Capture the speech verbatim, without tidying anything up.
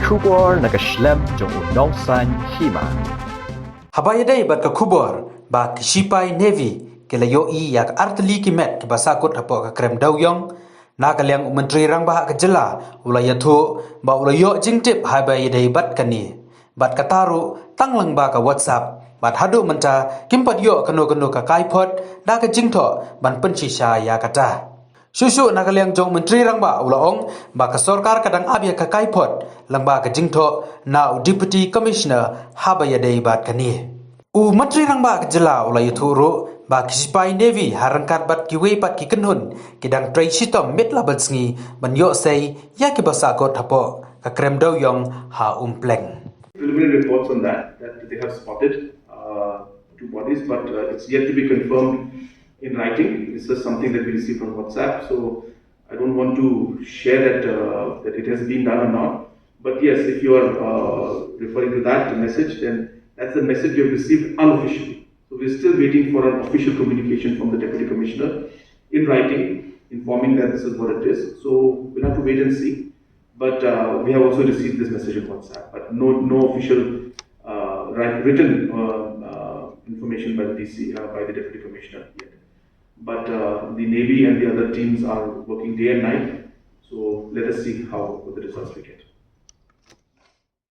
Khubor na ka shlem jong u nongsan hima. Haba ïadei bad ka khubor ba ki shipai Navy ki la ïohi ïa ka artylli ki met kiba sahkut hapoh ka krem dewïong, na ka liang u Myntri Rangbah ka jylla u la ïathuh ba u la ïoh jingtip haba ïadei bad kane. Bad kata ruh tang lyngba ka WhatsApp, bad haduh mynta kim pat ïoh kano kano ka kaiphod da ka jingthoh ban pynshisha ïa kata. Shuh shuh na ka liang jong u Myntri Rangbah u la ong ba ka sorkar ka dang ap ïa ka kaiphod lyngba ka jingthoh na u Deputy Commissioner haba ïadei bad kane. U Myntri Rangbah ka jylla u la ïathuh ruh ba ki shipai Navy ha ryngkat bad kiwei pat ki kynhun ki dang trei shitom miet la ban sngi ban ïoh sei ïa kiba sahkut hapoh ka krem dewïong ha Umpleng. Preliminary reports on that, that they have spotted uh, two bodies, but uh, it's yet to be confirmed in writing. This is something that we received on WhatsApp, so I don't want to share that uh, that it has been done or not. But yes, if you are uh, referring to that message, then that's the message you have received unofficially. So we're still waiting for an official communication from the Deputy Commissioner in writing, informing that this is what it is. So we'll have to wait and see. But uh, we have also received this message in WhatsApp, but no, no official uh, write, written uh, uh, information by the D C, uh, by the Deputy Commissioner yet. But uh, the Navy and the other teams are working day and night. So let us see how what the results we get.